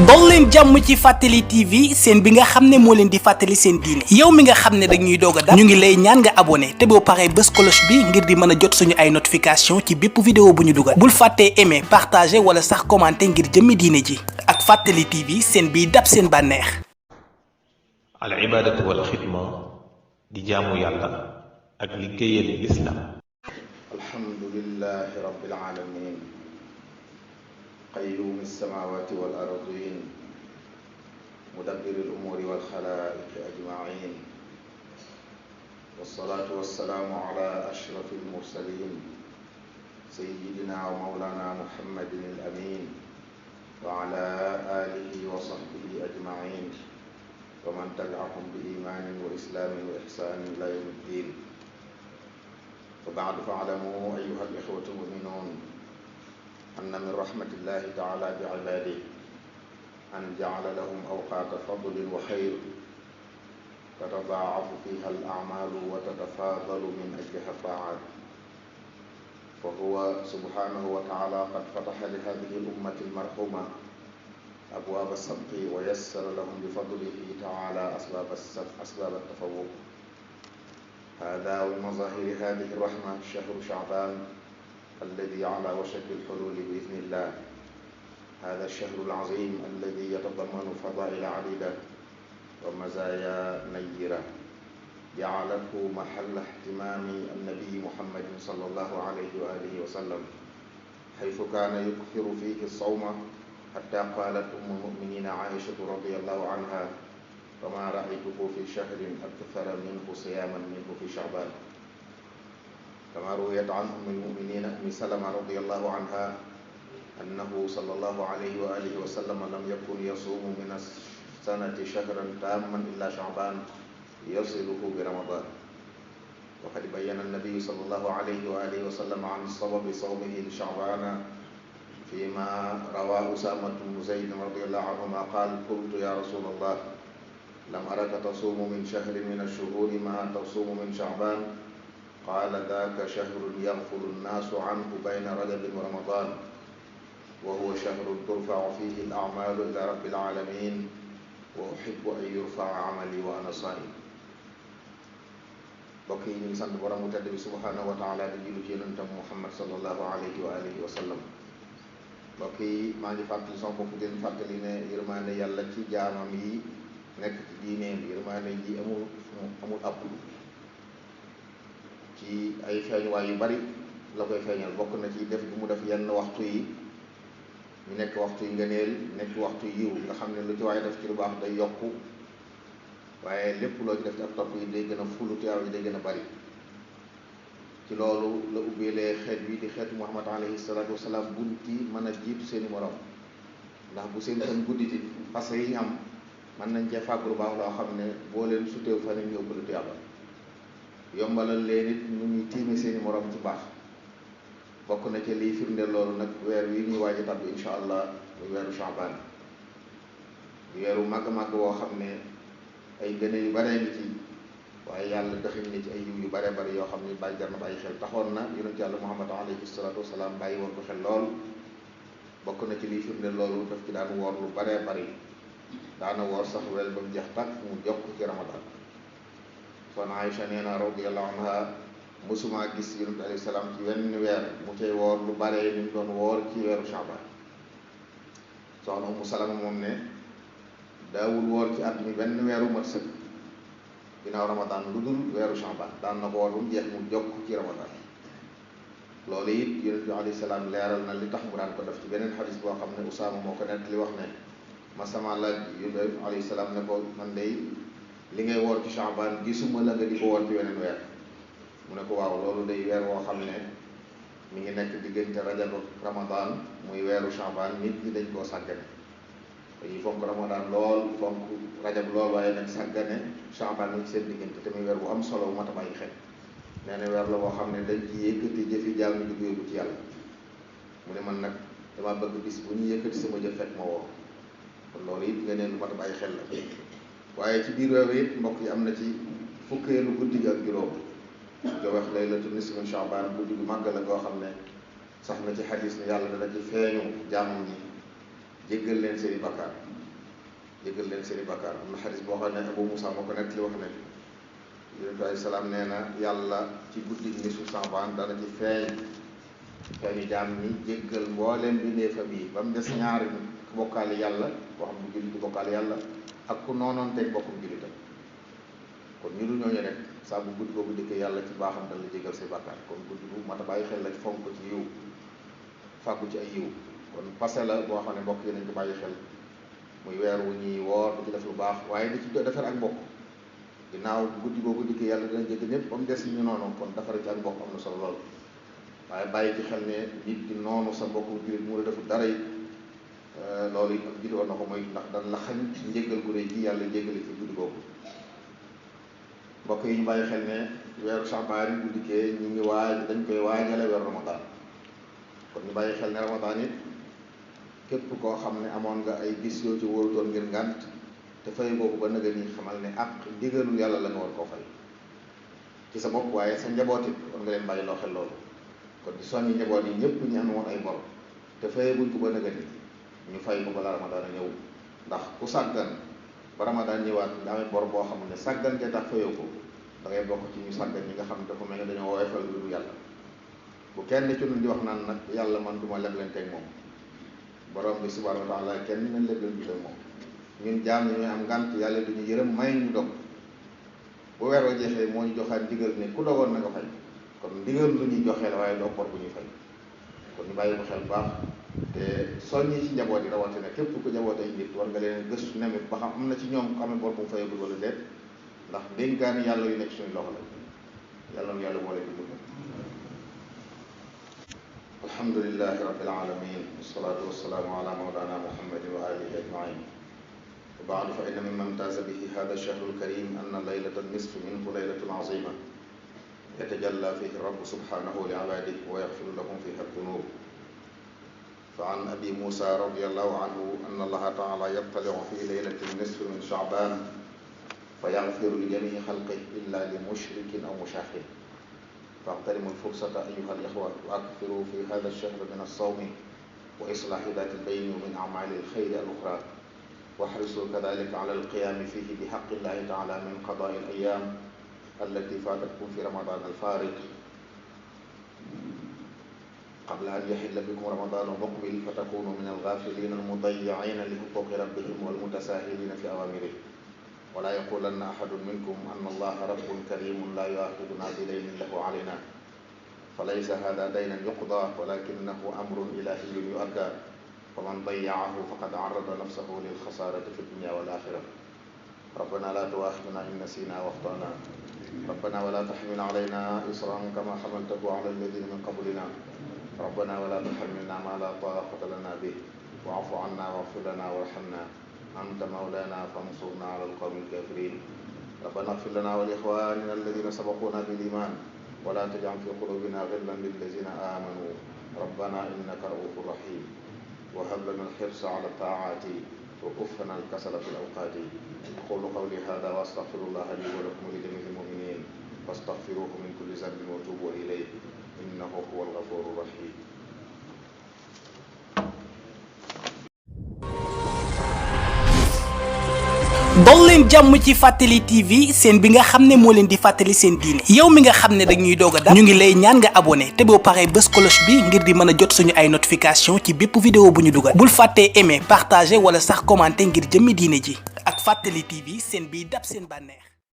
dol leen jàmm ci Fàttali TV seen bi nga xam ne moo leen di fàttali seen diine yow mi nga xam ne dañuy doog a dab ñu ngi lay ñaan nga abonné te boo paree bës cloche bi ngir di mën a jot suñu ay notification ci bépp vidéo bu ñu dugal bul fàttee aimer partager wala sax commenter ngir jëmmi diine ji ak Fàttali TV seen biy dab seen bànneex. al ibaadatu wal xidma di jaamu yàlla ak liggéeyal lislaam. alhamdulillahi rabbil alamin qayyum as-samawati wal ardin mudabbir al-umuri wal khalaiq ajma'in was-salatu was-salamu ala ashrafil mursalin sayyidina wa mawlana muhammadin al-amin wa ala alihi wa sahbihi ajma'in wa man tabi'ahum bi imanin wa islamin wa ihsanin ila yawmi ddin wa ba'du fa'lamu ayyuha al-ikhwatu al-mu'minun أن من رحمة الله تعالى بعباده أن جعل لهم أوقات فضل وخير تتضاعف فيها الأعمال وتتفاضل من أجلها الطاعات فهو سبحانه وتعالى قد فتح لهذه الأمة المرحومة أبواب السبق ويسر لهم بفضله تعالى أسباب التفوق هذا ومظاهر هذه الرحمة شهر شعبان الذي على وشك الحلول بإذن الله هذا الشهر العظيم الذي يتضمن فضائل عديدة ومزايا نيرة جعلته محل اهتمام النبي محمد صلى الله عليه وآله وسلم حيث كان يكثر فيه الصوم حتى قالت أم المؤمنين عائشة رضي الله عنها فما رأيته في شهر أكثر منه صياما منه في شعبان كما رويت عن أم المؤمنين أم سلمة رضي الله عنها أنه صلى الله عليه وآله وسلم لم يكن يصوم من السنة شهرا تاما إلا شعبان يصله برمضان وقد بين النبي صلى الله عليه وآله وسلم عن سبب صومه لشعبان فيما رواه أسامة بن زيد رضي الله عنهما قال قلت يا رسول الله لم أرك تصوم من شهر من الشهور ما تصوم من شعبان قال ذاك شهر يغفل الناس عنه بين رجب ورمضان وهو شهر ترفع فيه الأعمال إلى رب العالمين وأحب أن يرفع عملي وأنا صائم bokk yi ñu ngi sant borom bu tedd bi subhanahu wa taala di julli ci yonentam Muhammad sallallahu alayhi wa alihi wa sallam bokk yi maa ngi fàttali sama bopp ngeen fàttali ne yërmaande yàlla ci jaamam yi nekk ci diineem yërmaande ji amul àpp ci ay feeñuwaay yu bari la koy feeñal bokk na ci def bi mu def yenn waxtu yi ñu nekk waxtu yi ngëneel nekk waxtu yiw nga xam ne lu ci waaye def ci lu baax day yokku waaye lépp loo ci def ci ak topp yi day gën a fulu tiyaaw yi day gën a bari ci loolu la ubbeelee xeet bi di xeetu Muhammad alayhi salaatu wasalaam bunti mën a jiitu seeni morom ndax bu seen fan gudditi parce que yi ñu am mën nañ cee fàggu lu baax loo xam ne boo leen suteew fan ñëw ko lu tiyaaba yombalal leen it ñu ñuy tiime seeni morom ci baax bokk na ci liy firnde loolu nag weer wi ñuy waaj a tàbbi insha allah muy weeru Sha'ban weeru màgg-màgg woo xam ne ay gëne yu baree ngi ci waaye yàlla dëxiñ ni ci ay yiw yu bare bari yoo xam ne bàyyi jar na bàyyi xel taxoon na yonent yàlla Muhammad alayhi salaatu wasalaam bàyyi woon ko xel lool bokk na ci liy firnde loolu daf ci daan woor lu baree bari daana woor sax wel ba mu jeex tàkk mu jokk ci Ramadan kon Aïcha nee na radiyallahu anha musuma gis yonent alayhi salaam ci wenn weer mu cay woor lu bare ni mu doon woor ci weeru Sha'ban soxna Umu Salama moom ne daawul woor ci at mi benn weeru mat sëkk ginnaaw Ramadan lu dul weeru Sha'ban daan na ko woor ba mu jeex mu jokk ci Ramadan loolu it yonent bi alayhi salaam leeral na li tax mu daan ko def ci beneen xadis boo xam ne Usaama moo ko nekk li wax ne ma sama laaj yonent bi alayhi salaam ne ko man day li ngay woor ci Sha'ban gisuma la nga di ko woor ci weneen weer mu ne ko waaw loolu day weer woo xam ne mi ngi nekk diggante Rajab ak Ramadan muy weeru Sha'ban nit ñi dañ koo sàggane dañuy fonk Ramadan lool fonk Rajab lool waaye nag sàggane Sha'ban ci seen diggante te muy weer bu am solo bu mat a bàyyi xel nee na weer la boo xam ne dañ ci yëkkati jëfi jaam ñu di ko yóbbu ci yàlla mu ne man nag dama bëgg bis bu ñu yëkkati sama jëf fekk ma woor kon loolu it nga ne lu mat a bàyyi xel la waaye ci biir weer it mbokk yi am na ci fukkeelu guddi gi ak juróom nga wax laylatu nisfi min Sha'ban guddi gu màgg la goo xam ne sax na ci xadis ne yàlla dana ci feeñu jaamam ñi jéggal leen seeni bakkaar jéggal leen seeni bakkaar. am na xadis boo xam ne Abu Musa moo ko nekk li wax ne Yonent bi alayhi salaam nee na yàlla ci guddi nisfu Saabaan dana ci feeñu jaam ñi jéggal mbooleem bindeefam yi ba mu des ñaari bokkaale yàlla boo xam ne jullit di bokkaale yàlla ak ku noonoon teg bokkum jullitam. kon ñu du ñooñu rek saa bu guddi boobu dikkee yàlla ci baaxam dana la jéggal say bàkkaar. kon guddi bu mat a bàyyi xel la ci fonk ci yiw fàggu ci ay yiw. kon passé la boo xam ne mbokk yi nañ ko bàyyi xel muy weer wu ñuy woor di ci def lu baax waaye di ci defar ak mbokk. ginnaaw guddi boobu dikkee yàlla dana jéggal ñëpp ba mu des ñu noonu kon defar ci ak mbokk am na solo lool. waaye bàyyi ci xel ne nit di noonu sa mbokku jullit mu la deful dara it loolu it am jullit war na ko mooy ndax dan la xañ njéggal gu rëy gi yàlla jéggale ci guddi boobu. mbokk yi ñu bàyyi xel ne weeru Saabaan bu dikkee ñu ngi dañ koy waajale weeru Ramadan. kon ñu bàyyi xel ne Ramadan it képp koo xam ne amoon nga ay bis yoo ci wóorutoon ngir ngànt te fay boobu ba nëga ni xamal ne ak ndigalul yàlla la nga war koo fay ci sa bopp waaye sa njaboot it war nga leen bàyyi loo xel loolu. kon di soññi njaboot yi ñëpp ñu amoon ay bor te fay buñ ko ba nëga ni ñu fay ko bala Ramadan a ñëw ndax ku sàggan ba Ramadan ñëwaat nga amee bor boo xam ne sàggan te tax fayoo ko da ngay bokk ci ñu sàggan ñi nga xam ne dafa mel ne dañoo woyofal lu yàlla. bu kenn ci ñun di wax naan nag yàlla man du ma leblenteeg moom borom bi subhanahu wa taala kenn mën leblenteeg moom. ñun jaam ñi ñooy am ngànt yàlla duñu yërëm may ñu dog bu weer wa jeexee moo ñu joxaat ndigal ne ku dogoon na nga fay. kon ndigal lu ñuy joxee la waaye doo bor bu ñuy fay. kon ñu bàyyi ko xel baax te soññi ci njaboot yi rawatina képp ku njaboot ay nit war nga leen gëstu ne ba xam am na ci ñoom ku amee bor bu mu fayagul wala déet ndax dénkaani yàlla yu nekk suñu loxo la yàlla na yàlla boole di dugg. alhamdulillahi rabbil alamin wassalatu wassalamu ala mawlana muhammadin wa alihi ajmain. wa baadu fa inna mimma imtaza bihi hada ash-shahru al-karim anna laylata an-nisfi minhu laylatun azima يتجلى فيه الرب سبحانه لعباده ويغفر لهم فيها الذنوب. فعن أبي موسى رضي الله عنه أن الله تعالى يطلع في ليلة النصف من شعبان فيغفر لجميع خلقه إلا لمشرك أو مشاحن. فاغتنموا الفرصة أيها الإخوة وأكثروا في هذا الشهر من الصوم وإصلاح ذات البين ومن أعمال الخير الأخرى. واحرصوا كذلك على القيام فيه بحق الله تعالى من قضاء الأيام التي فاتتكم في رمضان الفارط قبل أن يحل بكم رمضان مقبل فتكونوا من الغافلين المضيعين لحقوق ربهم والمتساهلين في أوامره. ولا يقولن أحد منكم أن الله رب كريم لا يؤاخذنا بدين له علينا فليس هذا دينا يقضى ولكنه أمر إلهي يؤدى ومن ضيعه فقد عرض نفسه للخسارة في الدنيا والآخرة. ربنا لا تؤاخذنا إن نسينا واخطأنا ربنا ولا تحمل علينا إصرا كما حملته على الذين من قبلنا ربنا ولا تحملنا ما لا طاقة لنا به واعف عنا واغفر لنا وارحمنا أنت مولانا فانصرنا على القوم الكافرين. ربنا اغفر لنا ولإخواننا الذين سبقونا بالإيمان ولا تجعل في قلوبنا غلا للذين آمنوا ربنا إنك رؤوف رحيم. وهب لنا الحرص على الطاعات وكفنا الكسل في الأوقات. أقول قولي هذا وأستغفر الله لي ولكم ولجميع المؤمنين فاستغفروه من كل ذنب وتوبوا إليه إنه هو الغفور الرحيم. dol leen jàmm ci Fàttali TV seen bi nga xam ne moo leen di fàttali seen diine yow mi nga xam ne dañuy doog a dab ñu ngi lay ñaan nga abonné te boo paree bës cloche bi ngir di mën a jot suñu ay notification ci bépp vidéo bu ñu dugal bul fàttee aimer partager wala sax commenter ngir jëmmi diine ji ak Fàttali TV seen biy dab seen bànneex.